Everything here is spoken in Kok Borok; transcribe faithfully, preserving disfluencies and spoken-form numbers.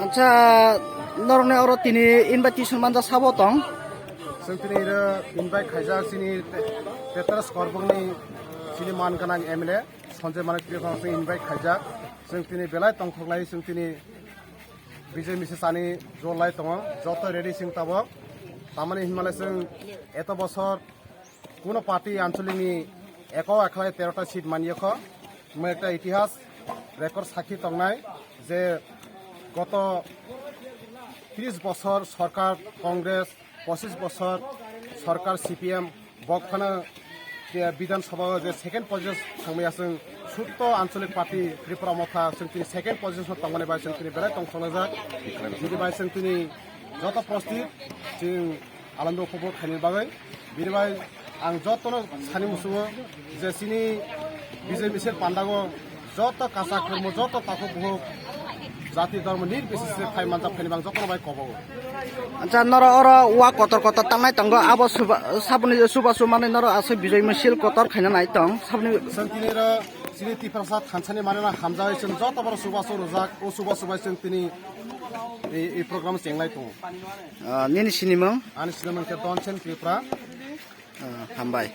Acha, norokni oro tini invitation manja sabo tong? Chwng tini iro invite khaijak chini Petros Korbokni chini man ganang M L A Sanjay Manik Tripura chwng invite khaijak. Chwng tini belai tongthok lai, chwng tini Bijay Misil sani jor lai tongo. Joto ready chwng tabok. Tamani hinmale chwng eto bosor kuno party ancholikni eko ekhlai terota seat maniyokho. Mo ekta itihas record sakhi tongnai je goto tris bosor sorkar Congress, pochis bosor sorkar C P M, bok phano je Bidhan Sabha o je second position thangmaya chwng sutto ancholik party Tripura Motha chwng tini second position o tongmani bai chwng tini belai tongthoknajak. Bini bai chwng tini joto prostit chwng Alando Khobor khaini bagwi. Bini bai ang jotono sani musugo je chini Bijay Misil pandago joto kasa khormo, joto takhuk buhuk jati dhormo nirbichise phai manjak phaini bang jotono bai kobogo. Acha, noro oro wa kotor kotor tangnai tongo, abo suba-, saboni subasu manwi noro aswk Bijay Misil kotor khaina nai tong, saboni. Chwng tini ro chini Tiprasa thansani manwi hamjagwi chwng joto borok subasu rwjak, o subasu bai chwng tini ei, ei program chenglai tongo. Ah, nini sinimung? Ani sinimung khe Donsen Tripura. Ah, hambai.